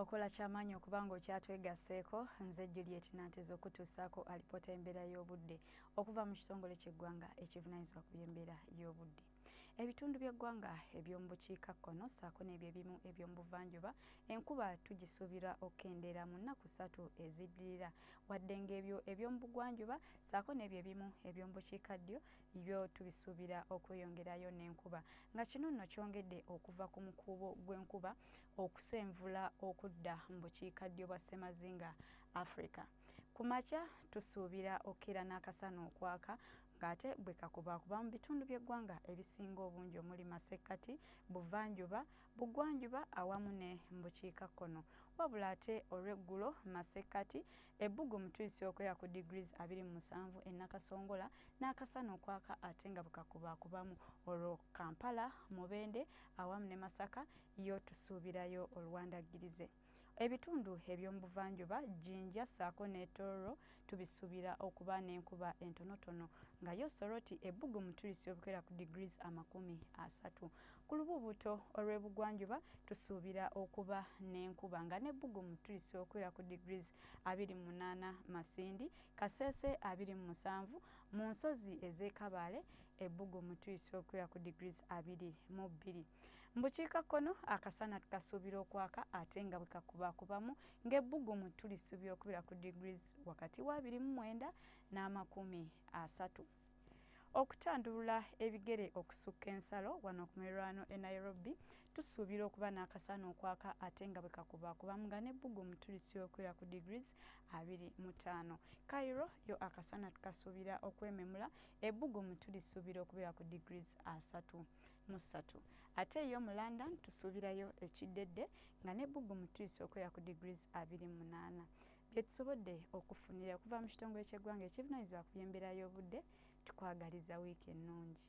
Okola kyamaanyi okuba nga okyatwegasseeko. Nze Juliet Nanteza okutuusaako alipoota y'embeera y'obudde okuva mu kitongole ky'eggwanga ekivunaanyizibwa ku by'embeera y'obudde. Ebitundu by'eggwanga eby'omu bukiikakkono ssaako n'ebyo ebimu eby'omu buvanjuba, enkuba tugisuubira okukendeera mu nnaku 3 eziddirira, wadde ng'ebyo eby'omu bugwanjuba ssaako n'ebyo ebimu eby'omu bukiikaddyo byo tubisuubira okweyongerayo n'enkuba, nga kino nno kyongedde okuva ku mukuubo gw'enkuba okusenvula okudda mu bukiikaddyo bwa ssemazinga Africa. Ku makya tusuubira okukeera n'akasana okwaka, ng'ate bwe kakubakuba mu bitundu by'eggwanga ebisinga obungi omuli masekkati, buvanjuba, bugwanjuba awamu ne mu bukiikakkono. Wabula ate olw'eggulo masekkati ebbugumu tuyisa okwera ku degrees 27 e Nakasongola n'akasana okwaka ate nga bwe kakubakubamu, olwo Kampala, Mubende awamu ne Masaka yo tusuubirayo oluwandaggirize. Ebitundu eby'omu buvanjuba, Jinja ssaako ne Tororo tubisuubira okuba n'enkuba entonotono, nga yo Soroti ebbugumu tulisa obukeera ku degrees 30. Ku lubuubuuto olw'ebugwanjuba tusuubira okuba n'enkuba, nga n'ebbugumu tulisa okubeera ku degrees 28 Masindi, Kasese 27, mu nsozi ez'e Kabaale ebbugumu tulisa okubeera ku degrees 22. Mu bukiikakkono akasana tukasuubira okwaka ate nga bwe kakubakubamu, ng'ebbugumu tulisuubira okubeera ku degrees wakati wa 29 n'amakumi 30. Okutandulula ebigere okusukka ensalo wano ku miriraano e Nairobi tusuubira okuba n'akasana okwaka ate nga bwe kakubakubamu, nga n'ebbugumu tulisuubira okubeera ku degrees 25. Cairo yo akasana tukasuubira okwememula, ebbugumu tulisuubira okubeera ku degrees 33. Ate yo mu London tusuubirayo ekiddedde, nga n'ebbugumu tulisa okubeera ku degrees 28. Bye tusobodde okufunira okuva mu kitongole ky'eggwanga ekivunaanyizibwa ku by'embeera y'obudde. Tukwagaliza wiiki ennungi.